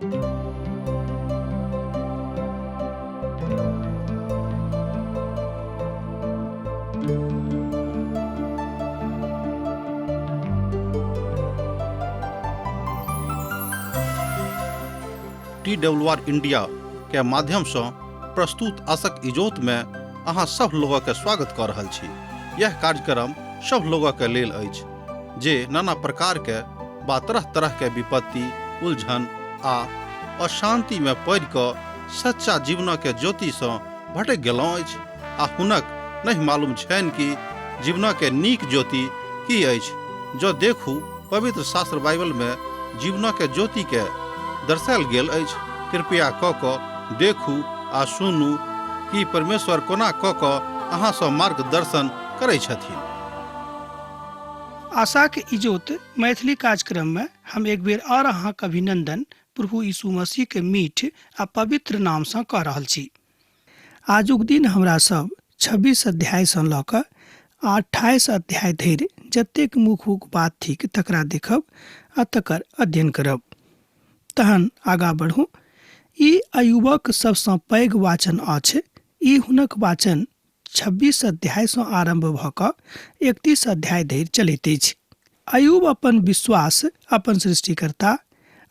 T W R India के माध्यम से प्रस्तुत आशक इजोत में अहाँ सब लोगक के स्वागत कऽ रहल छी। यह कार्यक्रम सब लोगक के लेल अछि जे नाना प्रकार के बा तरह तरह के विपत्ति, उलझन आ अशांति में पड़ि कऽ सच्चा जीवन के ज्योति सँ भटकि गेलहुँ अछि आ हुनक नहि मालूम छनि कि जीवन के नीक ज्योति की अछि। जँ देखू पवित्र शास्त्र बाइबल में जीवन के ज्योति के दर्शायल गेल अछि। कृपया कऽ कऽ देखू आ सुनू कि परमेश्वर कोना कऽ कऽ अहाँ सँ मार्गदर्शन करै छथिन। आशाक इजोत मैथिली कार्यक्रम में हम एक बेर और अहाँक अभिनंदन प्रभु यीशु मसीह के मीठ आ पवित्र नाम सँ कऽ रहल छी। आजुक दिन हमरा सब 26 अध्याय सँ लऽ कऽ 28 अध्याय धरि जतेक मुख्य बात थिक तकरा देखब आ तकर अध्ययन करब। तहन आगाँ बढ़ू। ई अयुबक सबसँ पैघ वाचन अछि। ई हुनक वाचन 26 अध्याय सँ आरम्भ भऽ कऽ 31 अध्याय धरि चलैत अछि। अयुब अपन विश्वास अपन सृष्टिकर्ता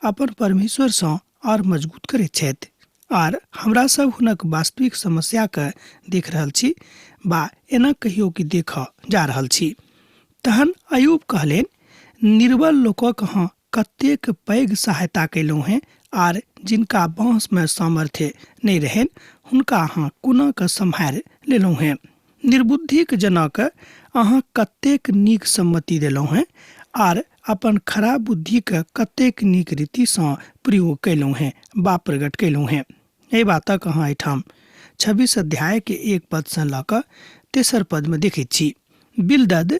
अपन परमेश्वर सँ आओर मजबूत करैत छथि आर हमरा सब हुनक वास्तविक समस्या के देख रहल छी बा एना कहियो कि देखऽ जा रहल छी। तहन अयुब कहलनि, निर्बल लोकक अहाँ कतेक पैघ सहायता कयलहुँ हेँ आर जिनका बाँसमे सामर्थ्य नहि रहनि हुनका अहाँ कोना कऽ सम्हारि लेलहुँ हेँ। निर्बुद्धिक जनक अहाँ कतेक नीक सम्मति देलहुँ हेँ आर अपन खराब बुद्धिके कतेक नीक रीतिसँ प्रयोग कयलहुँ हेँ बा प्रकट कयलहुँ हेँ। एहि बातक अहाँ एहिठाम 26 अध्यायके एक पदसँ लऽ कऽ तेसर पदमे देखैत छी। बिलदद,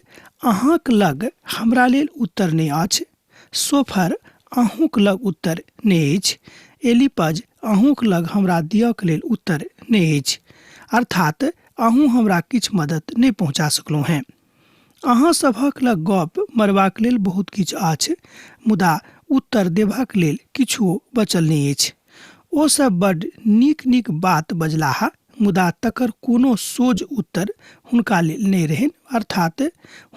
अहाँक लग हमरा लेल उत्तर नहि अछि। सोफर, अहूँक लग उत्तर नहि अछि। एलीपज, अहूँक लग हमरा दिअक लेल उत्तर नहि अछि। अर्थात अहूँ हमरा किछु मदद नहि पहुँचा सकलहुँ हेँ। अहाँ सभक लग गप मरबाक लेल बहुत किछु अछि, मुदा उत्तर देबाक लेल किछुओ बचल नहि अछि। ओ सब बड्ड नीक-नीक बात बजलाह, मुदा तकर कोनो सोझ उत्तर हुनका लेल नहि रहनि, अर्थात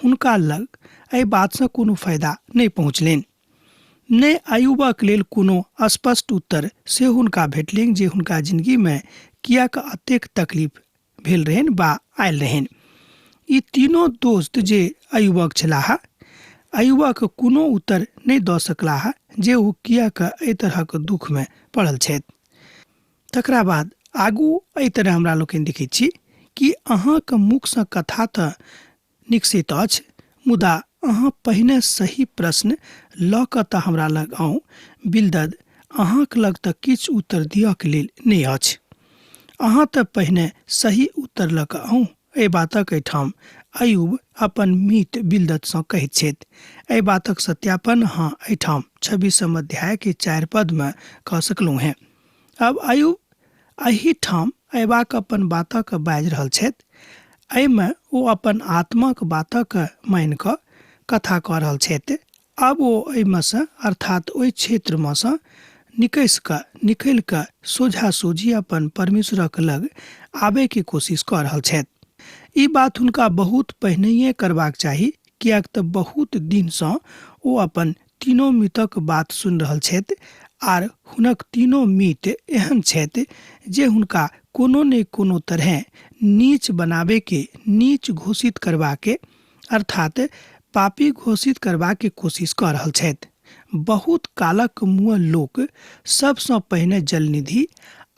हुनका लग एहि बातसँ कोनो फायदा नहि पहुँचलनि। ने अयुबक लेल कोनो स्पष्ट उत्तर से हुनका भेटलनि जे हुनका जिंदगीमे किएक एतेक तकलीफ भेल रहनि बा आयल रहनि। ई तीनों दोस्त जे अयुबक छलाह, अयुबक कोनो उत्तर नहि दऽ सकलाह जे ओ किएक एहि तरहक दुखमे पड़ल छथि। तकरा बाद आगू एहि तरह हमरा लोकनि देखैत छी कि अहाँक मुखसँ कथा तऽ निकसैत अछि, मुदा अहाँ पहिने सही प्रश्न लऽ कऽ तऽ हमरा लग आउ। बिलदद, अहाँक लग तऽ किछु उत्तर दिअक लेल नहि अछि। अहाँ तऽ पहिने सही उत्तर लऽ कऽ आउ। एहि बातक एहिठाम अयुब अपन मीत बिलददसँ कहैत छथि। एहि बातक सत्यापन अहाँ एहिठाम 26 अध्यायके 4 पदमे कऽ सकलहुँ हेँ। अब अयुब एहिठाम अयबाक अपन बातक बाजि रहल छथि। एहिमे ओ अपन आत्माक बातक मानि कऽ कथा कऽ रहल छथि। आब ओ एहिमे सँ अर्थात ओहि क्षेत्रमे सँ निकसि कऽ निकलि कऽ सोझा सोझी अपन परमेश्वरक लग आबयके कोशिश कऽ रहल छथि। ई बात हुनका बहुत पहिनहिए करबाक चाही, किएक तऽ बहुत दिनसँ ओ अपन तीनो मितक बात सुनि रहल छथि आर हुनक तीनो मित एहन छथि जे हुनका कोनो ने कोनो तरहें नीच बनाबेके, नीच घोषित करबाके अर्थात पापी घोषित करबाके कोशिश कऽ रहल छथि। बहुत कालक मुअल लोक सबसँ पहिने जलनिधि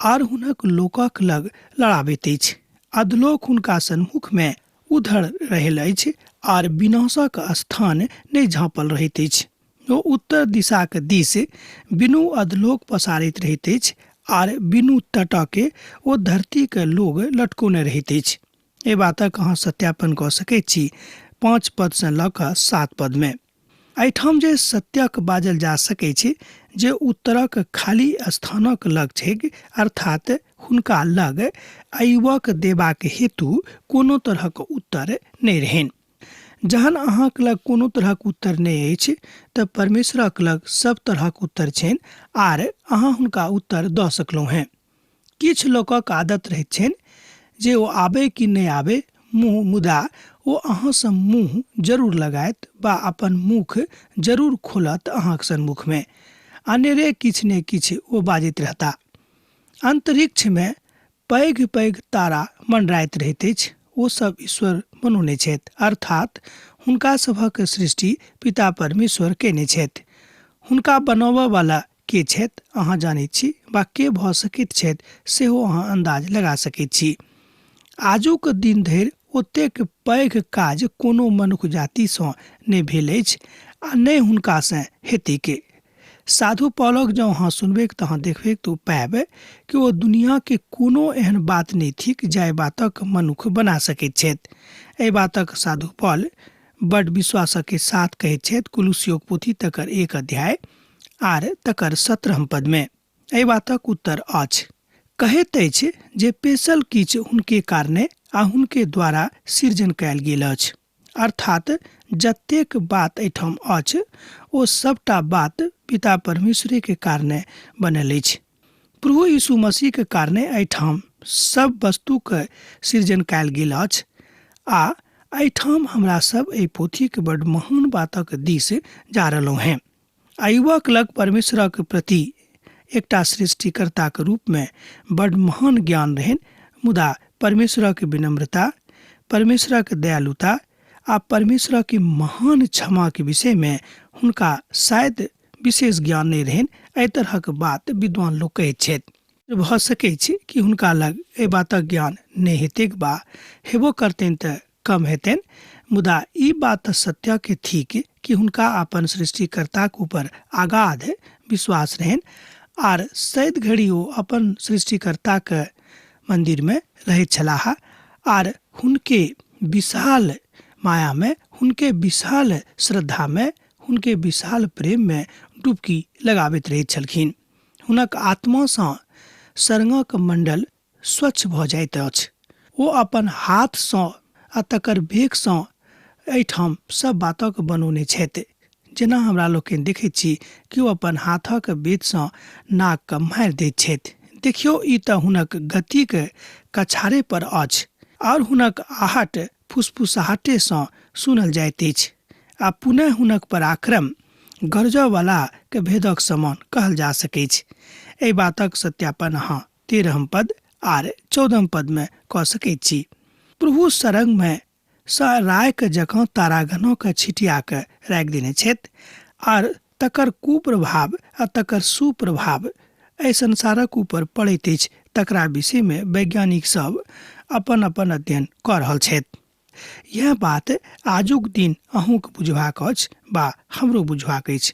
आर हुनक लोकक लग लड़ाबैत अछि। अधलोक हुनका सन्मुखमे उधर रहल अछि आर विनाशक स्थान नहि झाँपल रहैत अछि। ओ उत्तर दिशाक दिस बिनु अधलोक पसारैत रहैत अछि आर बिनु तटके ओ धरतीक लोग लटकौने रहैत अछि। एहि बातक अहाँ सत्यापन कऽ सकैत छी 5 पदसँ लऽ कऽ 7 पदमे। एहिठाम जे सत्यक बाजल जा सकैत छै जे उत्तरक खाली स्थानक लग छैक, अर्थात हुनका लग अयुबक देबाक हेतु कोनो तरहक उत्तर नहि रहनि। जहन अहाँके लग कोनो तरहक उत्तर नहि अछि तऽ परमेश्वरक लग सब तरहक उत्तर छनि आर अहाँ हुनका उत्तर दऽ सकलहुँ हेँ। किछु लोकक आदत रहैत छनि जे ओ आबय कि नहि आबय मुँह, मुदा ओ अहाँसँ मुँह जरूर लगायत वा अपन मुख जरूर खोलत अहाँक सन्मुखमे। अनेरे किछु ने किछु ओ बाजैत रहता। अन्तरिक्षमे पैघ-पैघ तारा मँडराइत रहैत अछि, ओ सभ ईश्वर बनौने छथि, अर्थात् हुनका सभक सृष्टि पिता परमेश्वर कयने छथि। हुनका बनबऽ वला के छथि, अहाँ जानैत छी, वा के भऽ सकैत छथि सेहो अहाँ अन्दाज लगा सकैत छी। आजुक दिन धरि ओतेक पैघ काज कोनो मनुख जातिसँ नहि भेल अछि आ ने हुनकासँ हेतैक। साधु पौलक जँ अहाँ सुनबैक तऽ अहाँ देखबैक तऽ ओ पायब कि ओ दुनियाके कोनो एहन बात नहि थिक जाहि बातक मनुख बना सकैत छथि। एहि बातक साधु पौल बड विश्वासके साथ कहैत छथि कुलुसियोक पोथी तकर 1 अध्याय आर तकर 17 पदमे। एहि बातक उत्तर अछि। कहैत अछि जे पेशल किछु हुनके कारणे आ हुनके द्वारा सृजन कयल गेल अछि। अर्थात जतेक बात एहिठाम अछि ओ सबटा बात पिता परमेश्वरे के कारणे बनल अछि। प्रभु यीशु मसीह के कारणे एहिठाम सब वस्तु के सृजन कयल गेल अछि आ एहिठाम हमरा सब एहि पोथी के बड महान बातक दिस जा रहलहुँ हेँ। आ युवक लग परमेश्वरक प्रति एकटा सृष्टिकर्ताक रूपमे बड महान ज्ञान रहनि, मुदा परमेश्वरक विनम्रता, परमेश्वरक दयालुता आ परमेश्वरक महान क्षमाक विषयमे हुनका शायद विशेष ज्ञान नहि रहनि। एहि तरहक बात विद्वान लोक कहैत छथि। भऽ सकैछ कि हुनका लग एहि बातक ज्ञान नहि हेतैक बा हेबो करतनि तऽ कम हेतनि, मुदा ई बात तऽ सत्यके थिक कि हुनका अपन सृष्टिकर्ताक ऊपर अगाध विश्वास रहनि आर सैद घड़ी ओ अपन सृष्टिकर्ताक मन्दिरमे रहैत छलाह आर हुनके विशाल मायामे, हुनके विशाल श्रद्धामे, हुनके विशाल प्रेममे डुबकी लगाबैत रहैत छलखिन। हुनक आत्मासँ सरंगक मण्डल स्वच्छ भऽ जाइत अछि। ओ अपन हाथसँ आ तकर वेगसँ एहिठाम सब बातक बनौने छथि। जेना हमरा लोकनि देखैत छी कि ओ अपन हाथक बेतसँ नागके मारि दैत छथि। देखियौ, ई तऽ हुनक गतिक कछारे पर अछि आओर हुनक आहट फुसफुसाहटेसँ सुनल जाइत अछि आ पुनः हुनक पराक्रम गरजऽवला के भेदक समान कहल जा सकैछ। एहि बातक सत्यापन अहाँ 13 पद आर 14 पदमे कऽ सकैत छी। प्रभु सरंगमे सँ रायके जकाँ तारागणोके छिटिया कऽ राखि देने छथि आर तकर कुप्रभाव आ तकर सुप्रभाव एहि संसारक ऊपर पड़ैत अछि, तकरा विषयमे वैज्ञानिक सब अपन अपन अध्ययन कऽ रहल छथि। यैह बात आजुक दिन अहूँक बुझबाक अछि बा हमरो बुझबाक अछि।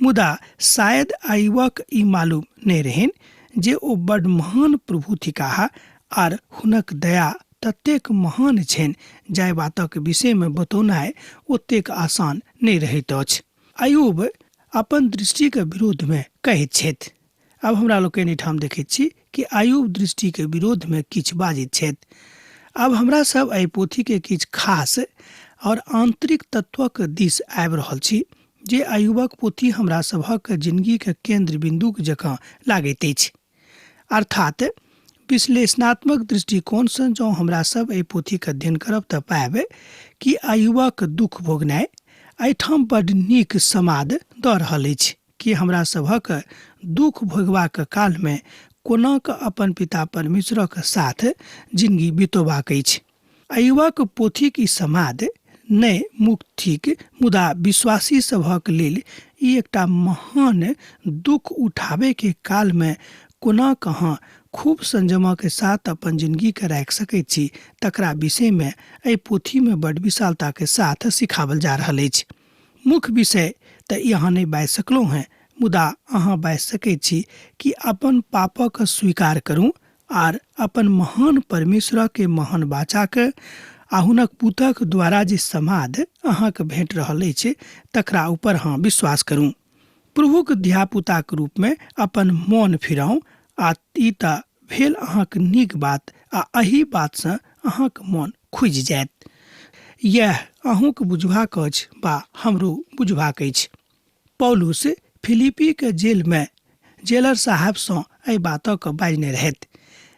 मुदा शायद आयुवक ई मालूम नहि रहनि जे ओ बड महान प्रभु थिकाह आर हुनक दया ततेक महान छनि जाहि बातक विषयमे बतौनाइ ओतेक आसान नहि रहैत अछि। अयुब अपन दृष्टिक विरोधमे कहैत छथि। आब हमरा लोकनि एहिठाम देखैत छी कि आयुब दृष्टिके विरोधमे किछु बाजैत छथि। आब हमरा सब एहि पोथीके किछु खास आओर आंतरिक तत्वक दिस आबि रहल छी जे आयुबक पोथी हमरा सभक जिनगीक केन्द्र बिन्दुक जकाँ लागैत अछि। अर्थात विश्लेषणात्मक दृष्टिकोणसँ जँ हमरा सब एहि पोथीक अध्ययन करब तऽ पायब कि आयुबक दुख भोगनाइ एहिठाम बड नीक समाद दऽ रहल अछि कि हमरा सभक दुख भोगबाक कालमे कोना कऽ अपन पिता परमेश्वरक साथ जिनगी बितोबाक अछि। अयुबक पोथीक ई समाद नहि मुक्त थिक, मुदा विश्वासी सभक लेल ई एकटा महान दुख उठाबे के काल में कोना कहाँ खूब संयमक साथ अपन जिनगी के राखि सकैत छी तकरा विषय में एहि पोथी में बड विशालता के साथ सिखावल जा रहल अछि। मुख्य विषय तऽ ई अहाँ नहि बाजि सकलहुँ हेँ, मुदा अहाँ बाजि सकैत छी कि अपन पापक स्वीकार करू आर अपन महान परमेश्वरके महान वाचाके आ हुनक पुतक द्वारा जे समाद अहाँके भेट रहल अछि तकरा ऊपर अहाँ विश्वास करू। प्रभुक धियापुताक रूपमे अपन मोन फिराउ आ ई तऽ भेल अहाँक नीक बात आ एहि बातसँ अहाँक मोन खुजि जायत। इएह अहूँके बुझबाक अछि बा हमरो बुझबाक अछि। पौलुस फिलिपीके जेलमे जेलर साहबसँ एहि बातक बाजने रहथि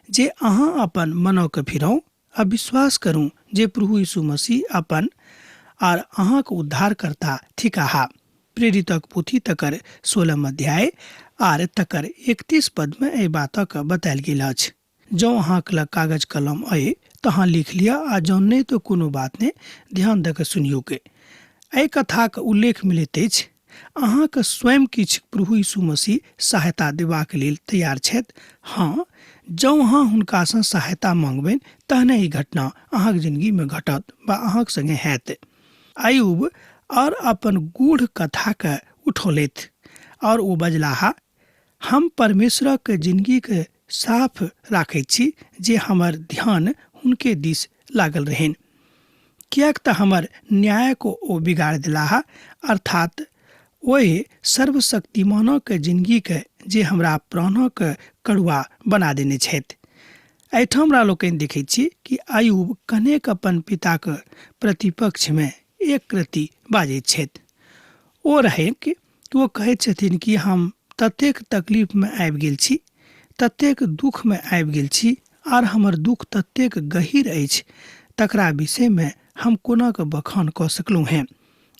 जे अहाँ अपन मनोके फिरौ आ विश्वास करू जे प्रभु यीशु मसीह अपन आर अहाँक उद्धारकर्ता थिकाहा। प्रेरितक पोथी तकर 16 अध्याय आर तकर 31 पदमे एहि बातक बतायल गेल अछि। जँ अहाँक लग कागज कलम अइ तऽ अहाँ लिख लिअ आ जँ नहि तऽ कोनो बात नहि, ध्यान दऽ कऽ सुनियौक। एहि कथाक उल्लेख मिलैत अछि। अहाँके स्वयं किछु प्रभु यीशु मसीह सहायता देबाक लेल तैयार छथि। हँ, जँ अहाँ हुनकासँ सहायता मांगबनि तहने ई घटना अहाँक जिनगीमे घटत वा अहाँक संगे हैत। अयूब और अपन गूढ़ कथाके उठौलथि और ओ बजलाह, हम परमेश्वरक जिनगीके साफ राखैत छी जे हमर ध्यान हुनके दिस लागल रहनि, किएक तऽ हमर न्यायक ओ बिगाड़ देलाह, अर्थात ओहि सर्वशक्तिमानक जिनगीके जे हमरा प्राणक कड़ुआ बना देने छथि। एहिठाम हमरा लोकनि देखैत छी कि अयूब कनेक अपन पिताक प्रतिपक्षमे एक रत्ती बाजैत छथि। ओ रहै कि ओ कहैत छथिन कि हम ततेक तकलीफमे आबि गेल छी, ततेक दुखमे आबि गेल छी आर हमर दुख ततेक गहीर अछि तकरा विषयमे हम कोना कऽ बखान कऽ सकलहुँ हेँ,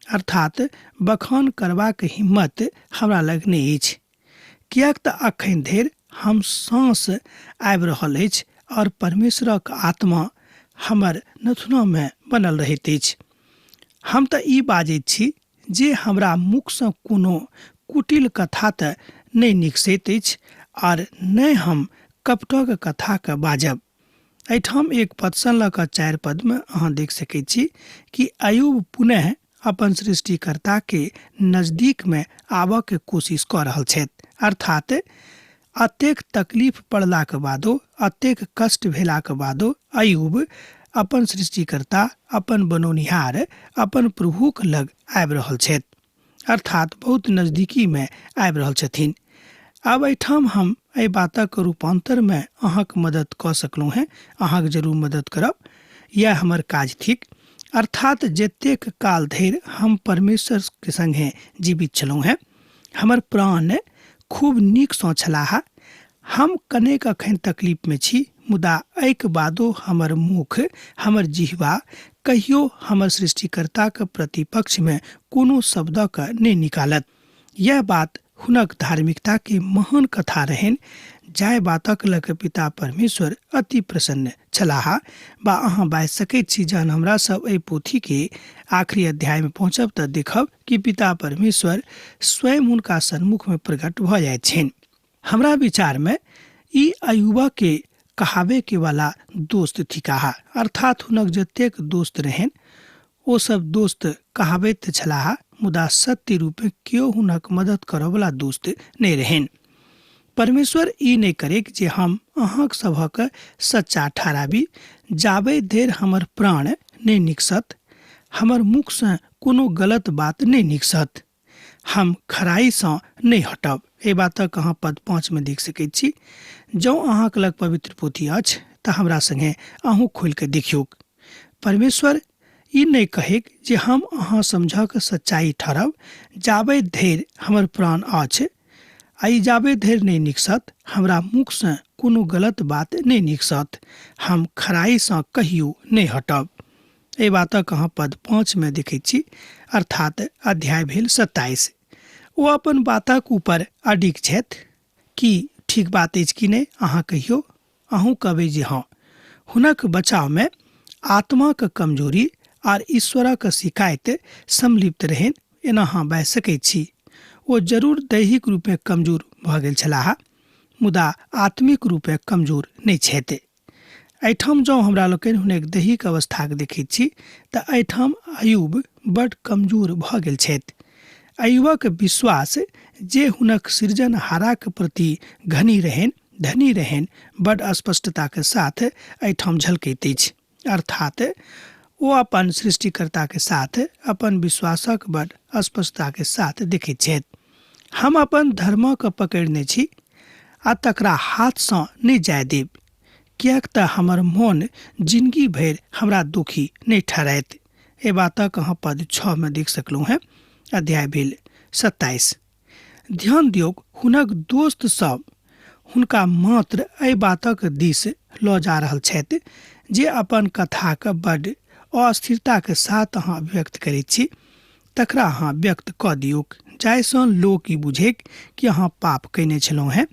अर्थात बखान करबाक हिम्मत हमरा लग नहि अछि, किएक तऽ अखन धरि हम साँस आबि रहल अछि आओर परमेश्वरक आत्मा हमर नथुनामे बनल रहैत अछि। हम तऽ ई बाजैत छी जे हमरा मुखसँ कोनो कुटिल कथा तऽ नहि निकसैत अछि आर नहि हम कपटक कथाके बाजब। एहिठाम 1 पदसँ लऽ कऽ 4 पदमे अहाँ देख सकैत छी कि अयूब पुनः अपन सृष्टिकर्ताके नजदीकमे आबऽके कोशिश कऽ रहल छथि। अर्थात अतेक तकलीफ पड़लाक बादो, अतेक कष्ट भेलाक बादो अयूब अपन सृष्टिकर्ता, अपन बनौनिहार, अपन प्रभुक लग आबि रहल छथि, अर्थात बहुत नजदीकीमे आबि रहल छथिन। आब एहिठाम हम एहि बातक रूपान्तरमे अहाँक मदद कऽ सकलहुँ हेँ, अहाँक जरूर मदद करब, इएह हमर काज थिक। अर्थात जतेक काल धरि हम परमेश्वरके सङ्गे जीवित छलहुँ हेँ, हमर प्राण खूब नीकसँ छलाह। हम कनेक अखन तकलीफमे छी, मुदा एहिके बादो हमर मुख, हमर जिह्वा कहियो हमर सृष्टिकर्ताक प्रतिपक्षमे कोनो शब्दक नहि निकालत। यह बात हुनक धार्मिकताके महान कथा रहनि, जाहि बातक लऽ कऽ पिता परमेश्वर अति प्रसन्न छलाह। बा अहाँ बाजि सकैत छी, जहन हमरा सब एहि पोथीके आखिरी अध्यायमे पहुँचब तऽ देखब कि पिता परमेश्वर स्वयं हुनका सन्मुखमे प्रकट भऽ जाइत छनि। हमरा विचारमे ई अयुबके कहाबे के वाला दोस्त थिकाह, अर्थात हुनक जतेक दोस्त रहनि ओ सब दोस्त कहाबैत छलाह, मुदा सत्य रूपे केओ हुनक मदद करऽवला दोस्त नहि रहनि। परमेश्वर ई नहि करैक जे हम अहाँक सभक सच्चा ठहराबी, जाबे धरि हमर प्राण नहि निकसत, हमर मुखसँ कोनो गलत बात नहि निकसत, हम खराइसँ नहि हटब। एहि बातक अहाँ पद 5 मे देख सकैत छी। जँ अहाँक लग पवित्र पोथी अछि तऽ हमरा संगे अहूँ खोलि कऽ देखियौक। परमेश्वर ई नहि कहैक जे हम अहाँ समझक सच्चाई ठहरब, जाबे धरि हमर प्राण अछि आ ई जाबे धरि नहि निकसत, हमरा मुखसँ कोनो गलत बात नहि निकसत, हम खराइसँ कहियो नहि हटब। एहि बातक अहाँ पद 5 मे देखैत छी, अर्थात अध्याय भेल 27। ओ अपन बातक ऊपर अडिग छथि। की ठीक बात अछि कि नहि, अहाँ कहियो? अहूँ कहबै जे हँ। हुनक बचावमे आत्माक कमजोरी आर ईश्वरक शिकायत सम्लिप्त रहनि, एना अहाँ बाजि सकैत छी। ओ जरूर दैहिक रूपेँ कमजोर भऽ गेल छलाह, मुदा आत्मिक रूपेँ कमजोर नहि छथि। एहिठाम जँ हमरा लोकनि हुनक दैहिक अवस्थाके देखैत छी तऽ एहिठाम अयूब बड्ड कमजोर भऽ गेल छथि। अयूबक विश्वास जे हुनक सृजनहाराक प्रति घनी रहनि, धनी रहनि, बड्ड स्पष्टताके साथ एहिठाम झलकैत अछि। अर्थात ओ अपन सृष्टिकर्ताके साथ अपन विश्वासक बड्ड स्पष्टताके साथ देखैत छथि। हम अपन धर्मके पकड़ने छी आ तकरा हाथसँ नहि जाय देब, किएक तऽ हमर मोन जिनगी भरि हमरा दुखी नहि ठहरायत। एहि बातक अहाँ पद 6 में देख सकलहुँ हैं। अध्याय भेल 27। ध्यान दियौक, हुनक दोस्त सब हुनका मात्र एहि बातक दिस लऽ जा रहल छथि जे अपन कथाके बड्ड अस्थिरताके साथ अहाँ व्यक्त करैत छी, तकरा अहाँ व्यक्त कऽ दियौक, जाहिसँ लोक ई बुझैक कि अहाँ पाप कयने छलहुँ हेँ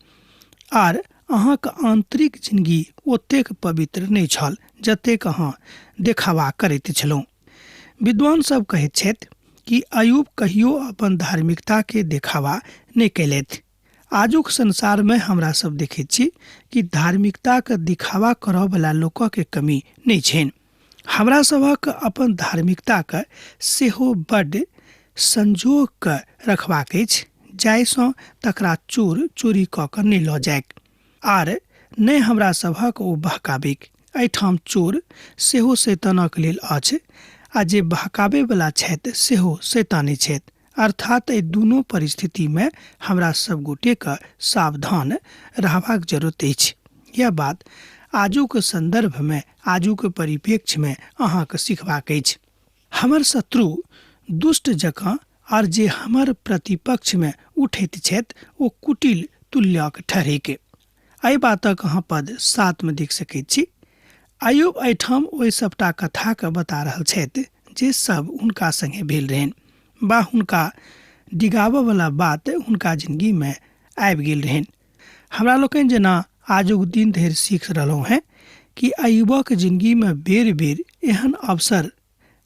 आर अहाँके आन्तरिक जिनगी ओतेक पवित्र नहि छल जतेक अहाँ देखावा करैत छलहुँ। विद्वान सब कहैत छथि कि अयूब कहियो अपन धार्मिकताके देखावा नहि कयलथि। आजुक संसारमे हमरा सब देखैत छी कि धार्मिकताके दिखावा करऽवला लोकके कमी नहि छनि। हमरा सभक अपन धार्मिकताके सेहो बड्ड संजोगके रखबाक अछि, जाहिसँ तकरा चोर चोरी कऽ कऽ नहि लऽ जाइक आर नहि हमरा सभक ओ बहकाबैक। एहिठाम चोर सेहो शैतानक लेल अछि आ जे बहकाबैवला छथि सेहो शैताने छथि। अर्थात एहि दुनू परिस्थितिमे हमरा सब गोटेके सावधान रहबाक जरूरत अछि। यह बात आजुक संदर्भमे, आजुक परिप्रेक्ष्यमे अहाँके सिखबाक अछि। हमर शत्रु दुष्ट जकाँ आर जे हमर प्रतिपक्षमे उठैत छथि ओ कुटिल तुल्यक ठहरैक। एहि बातक अहाँ पद 7 में देख सकैत छी। अयूब एहिठाम ओहि सबटा कथाके बता रहल छथि जे सब हुनका संगे भेल रहनि बा हुनका डिगाबऽवला बात हुनका जिनगीमे आबि गेल रहनि। हमरा लोकनि जेना आजुक दिन धरि सीख रहलहुँ हेँ कि अयूबक जिनगीमे बेर बेर एहन अवसर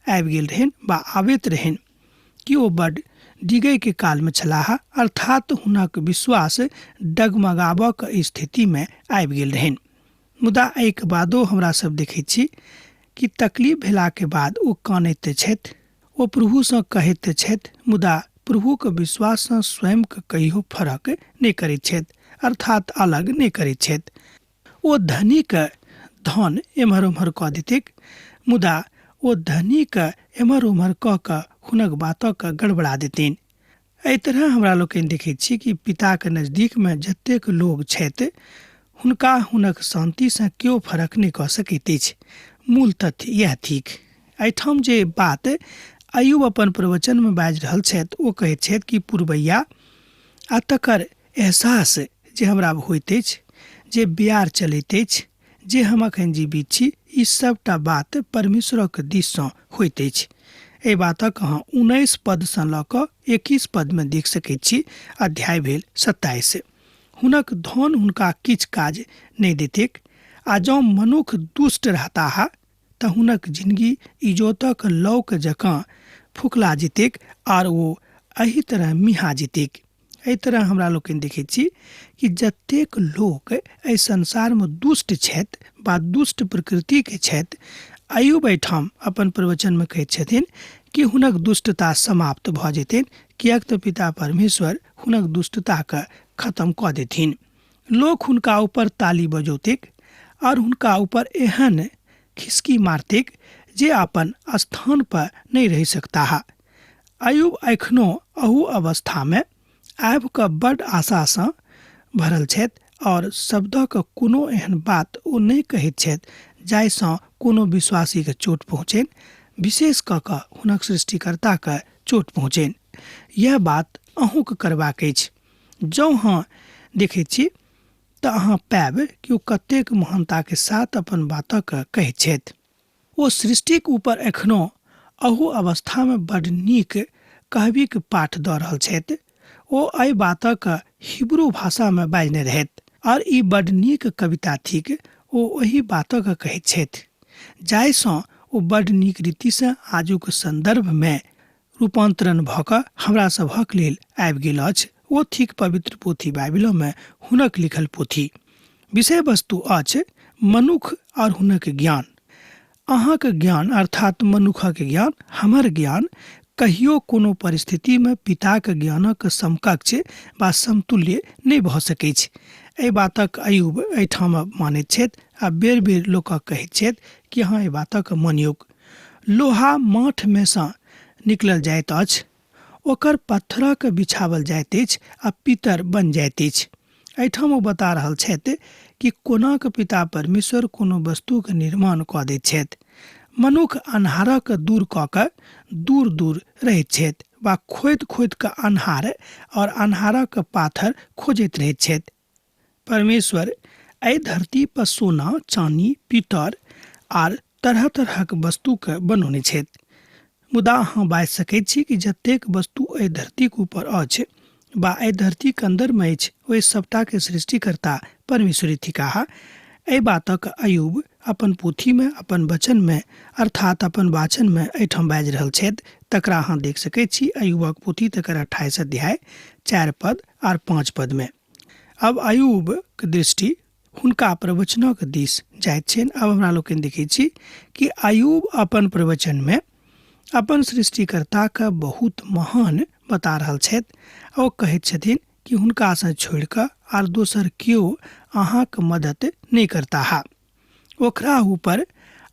आबि गेल रहनि बा आबैत रहनि कि ओ बड डिगैके कालमे छलाह, अर्थात हुनक विश्वास डगमगाबऽके स्थितिमे आबि गेल रहनि। मुदा एहिके बादो हमरा सब देखैत छी कि तकलीफ भेलाके बाद ओ कानैत छथि, ओ प्रभुसँ कहैत छथि, मुदा प्रभुके विश्वाससँ स्वयंके कहियो फरक नहि करैत छथि, अर्थात अलग नहि करैत छथि। ओ धनीके धन एम्हर ओम्हर कऽ देतैक, मुदा ओ धनीके एम्हर ओम्हर कऽ कऽ हुनक बातके गड़बड़ा देतनि। एहि तरह हमरा लोकनि देखैत छी कि पिताके नजदीकमे जतेक लोग छथि हुनका हुनक शान्तिसँ केओ फरक नहि कऽ सकैत अछि। मूल तथ्य इएह थिक। एहिठाम जे बात अयूब अपन प्रवचनमे बाजि रहल छथि ओ कहैत छथि कि पुरबैया आ तकर एहसास जे हमरा होइत अछि, जे बियार चलैत अछि, जे हम अखन जीवित छी, ई सबटा बात परमेश्वरक दिससँ होइत अछि। एहि बातक अहाँ 19 पदसँ लऽ कऽ 21 पदमे देख सकैत छी। अध्याय भेल 27। हुनक धन हुनका किछु काज नहि देतैक आ जँ मनुख दुष्ट रहताह तऽ हुनक जिनगी इजोतक लौक जकाँ फुकला जेतैक आर ओ एहि तरह मिहा जेतैक। एहि तरह हमरा लोकनि देखैत छी कि जतेक लोक एहि संसारमे दुष्ट छथि बा दुष्ट प्रकृतिके छथि, अयूब एहिठाम अपन प्रवचनमे कहैत छथिन कि हुनक दुष्टता समाप्त भऽ जेतनि, किएक तऽ पिता परमेश्वर हुनक दुष्टताके खत्म कऽ देथिन। लोक हुनका ऊपर ताली बजौतैक और हुनका ऊपर एहन खिसकी मारतैक जे अपन स्थान पर नहि रहि सकताह। अयूब एखनो अहू अवस्थामे आबि कऽ बड्ड आशासँ भरल छथि और शब्दक कोनो एहन बात ओ नहि कहैत छथि जाहिसँ कोनो विश्वासीके चोट पहुँचनि, विशेष कऽ कऽ हुनक सृष्टिकर्ताके चोट पहुँचनि। यह बात अहूँके करबाक अछि। जँ अहाँ देखैत छी तऽ अहाँ पायब कि ओ कतेक महानताके साथ अपन बातक कहैत छथि। ओ सृष्टिक ऊपर एखनो अहू अवस्थामे बड्ड नीक कहबीक पाठ दऽ रहल छथि। ओ एहि बातक हिब्रू भाषामे बाजने रहथि और ई बड्ड नीक कविता थिक। ओ ओहि बातक कहैत छथि जाहिसँ ओ बड्ड नीक रीतिसँ आजुक सन्दर्भमे रूपान्तरण भऽ कऽ हमरा सभक लेल आबि गेल अछि। ओ थिक पवित्र पोथी बाइबिलोमे हुनक लिखल पोथी। विषय वस्तु अछि मनुख और हुनक ज्ञान। अहाँक ज्ञान अर्थात मनुखक ज्ञान, हमर ज्ञान कहियो कोनो परिस्थितिमे पिताक ज्ञानक समकक्ष बा समतुल्य नहि भऽ सकैछ। एहि बातक अयूब एहिठाम मानैत छथि आ बेर बेर लोकक कहैत छथि कि अहाँ एहि बातक मानियौक। लोहा माठमे सँ निकलल जाइत अछि, ओकर पत्थरक बिछावल जाइत अछि आ पीतर बनि जाइत अछि। एहिठाम ओ बता रहल छथि कि कोनाक पिता परमेश्वर कोनो वस्तुक निर्माण कऽ दैत छथि। मनुख अन्हारक दूर कऽ कऽ दूर दूर रहैत छथि वा खोदि खोदि कऽ अन्हार आओर अन्हारक पाथर खोजैत रहैत छथि। परमेश्वर एहि धरती पर सोना, चानी, पीतर आर तरह तरहक वस्तुके बनौने छथि। मुदा अहाँ बाजि सकैत छी कि जतेक वस्तु एहि धरतीक ऊपर अछि वा एहि धरतीक अन्दरमे अछि, ओहि सभटाके सृष्टिकर्ता परमेश्वरे थिकाह। एहि बातक अयुब अपन पोथीमे, अपन वचनमे, अर्थात अपन वाचनमे एहिठाम बाजि रहल छथि, तकरा अहाँ देख सकैत छी अयुबक पोथी तकर 28 अध्याय 4 पद आर 5 पदमे। आब अयुबक दृष्टि हुनका प्रवचनक दिस जाइत छनि। आब हमरा लोकनि देखैत छी कि अयुब अपन प्रवचनमे अपन सृष्टिकर्ताके बहुत महान बता रहल छथि। ओ कहैत छथिन कि हुनकासँ छोड़ि कऽ आर दोसर केओ अहाँक मदति नहि करताह। ओकरा ऊपर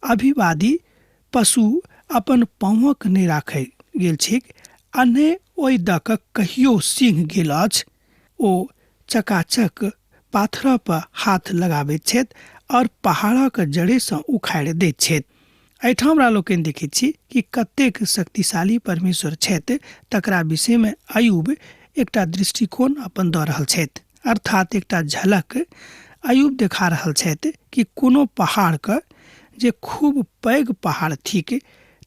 अभिवादी पशु अपन पाँवक नहि राखय गेल छैक आ ने ओहि दऽ कऽ कहियो सिंह गेल अछि। ओ चकाचक पाथर पर हाथ लगाबैत छथि और पहाड़क जड़ेसँ उखाड़ि दैत छथि। एहिठाम हमरा लोकनि देखैत छी कि कतेक शक्तिशाली परमेश्वर छथि, तकरा विषयमे अयुब एकटा दृष्टिकोण अपन दऽ रहल छथि, अर्थात एकटा झलक अयुब देखा रहल छथि कि कोनो पहाड़के, जे खूब पैघ पहाड़ थिक,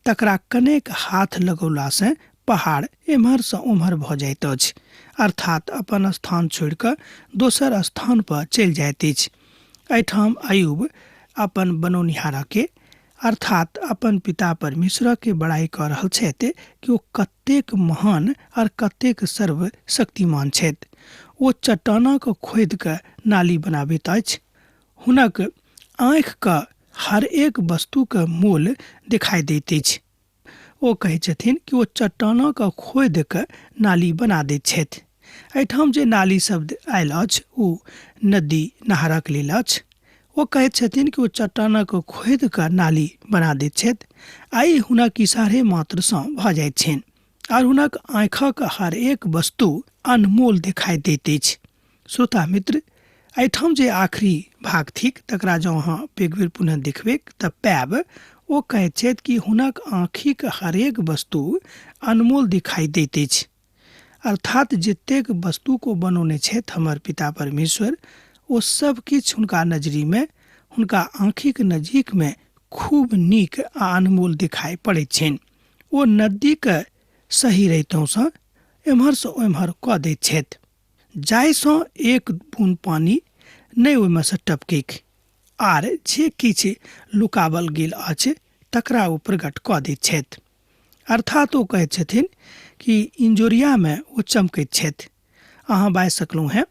तकरा कनेक हाथ लगौलासँ पहाड़ एम्हरसँ ओम्हर भऽ जाइत अछि, अर्थात अपन स्थान छोड़ि कऽ दोसर स्थान पर चलि जाइत अछि। एहिठाम अयुब अपन बनौनिहारके, अर्थात अपन पिता परमेश्वरके बड़ाइ कऽ रहल छथि कि ओ कतेक महान आओर कतेक सर्वशक्तिमान छथि। ओ चट्टानक खोदि कऽ नाली बनाबैत अछि। हुनक आँखिके हर एक वस्तुके मोल देखाइ दैत अछि। ओ कहै छथिन कि ओ चट्टानक खोदि कऽ नाली बना दैत छथि। एहिठाम जे नाली शब्द आयल अछि ओ नदी नहरक लेल अछि। ओ कहैत छथिन कि ओ चट्टानक खोदि कऽ नाली बना दैत छथि आ ई हुनक इशारे मात्रसँ भऽ जाइत छनि आर हुनक आँखिक हर एक वस्तु अनमोल देखाइ दैत अछि। श्रोता मित्र, एहिठाम जे आखिरी भाग थिक तकरा जँ अहाँ एक बेर पुनः देखबैक तऽ पायब ओ कहैत छथि कि हुनक आँखिक हरेक वस्तु अनमोल दिखाई दैत अछि, अर्थात जतेक वस्तुक ओ बनौने छथि हमर पिता परमेश्वर, ओ सब किछु हुनका नजरिमे, हुनका आँखिक नजीकमे खूब नीक आ अनमोल दिखाई पड़ैत छनि। ओ नदीक सही रहितहुँसँ एम्हरसँ ओम्हर कऽ दैत छथि, जाहिसँ एक बून पानि नहि ओहिमे सँ टपकैक, आर जे किछु लुकाबल गेल अछि तकरा ओ प्रकट कऽ दैत छथि। अर्थात ओ कहैत छथिन कि इजोरियामे ओ चमकैत छथि। अहाँ बाजि सकलहुँ हेँ,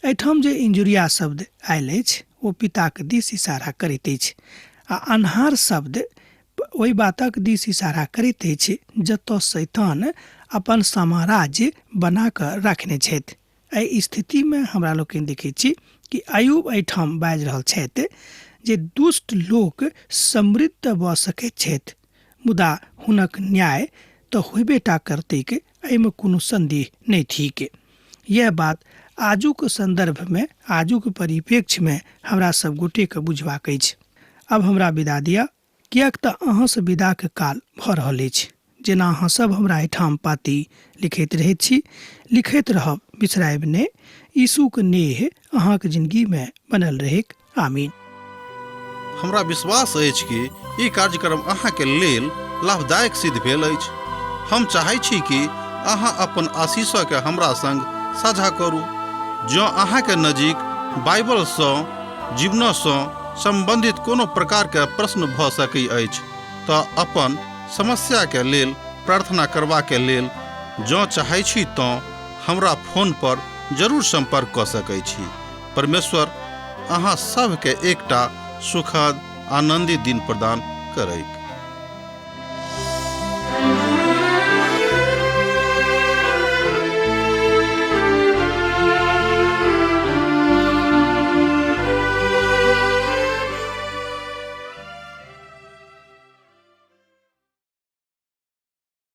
एहिठाम जे इजोरिया शब्द आयल अछि ओ पिताक दिस इशारा करैत अछि आ अन्हार शब्द ओहि बातक दिस इशारा करैत अछि जतऽ शैतान अपन साम्राज्य बना कऽ राखने छथि। एहि स्थितिमे हमरा लोकनि देखैत छी कि अयुब एहिठाम बाजि रहल छथि जे दुष्ट लोक समृद्ध भऽ सकैत छथि, मुदा हुनक न्याय तऽ होयबे टा करतैक, एहिमे कोनो सन्देह नहि थिक। यैह बात आजुक सन्दर्भमे, आजुक परिप्रेक्ष्यमे हमरा सब गोटेके बुझबाक अछि। आब हमरा विदा दिअ, किएक तँ अहाँसँ विदाक काल भऽ रहल अछि। जेना अहाँ सभ हमरा एहिठाम पाती लिखैत रहैत छी, लिखैत रहब, बिसरायब नहि। यीशुक नेह अहाँक जिनगीमे बनल रहैक। आमीन। हमरा विश्वास अछि कि ई कार्यक्रम अहाँके लेल लाभदायक सिद्ध भेल अछि। हम चाहै छी कि अहाँ अपन आशीषके हमरा संग साझा करू। जँ अहाँके नजीक बाइबलसँ जीवनसँ सम्बन्धित कोनो प्रकारके प्रश्न भऽ सकै अछि तऽ अपन समस्याके लेल प्रार्थना करबाके लेल जँ चाहै छी तँ हमरा फोन पर जरूर सम्पर्क कऽ सकै छी। परमेश्वर अहाँ सभके एकटा सुखद आनन्दित दिन प्रदान करैक।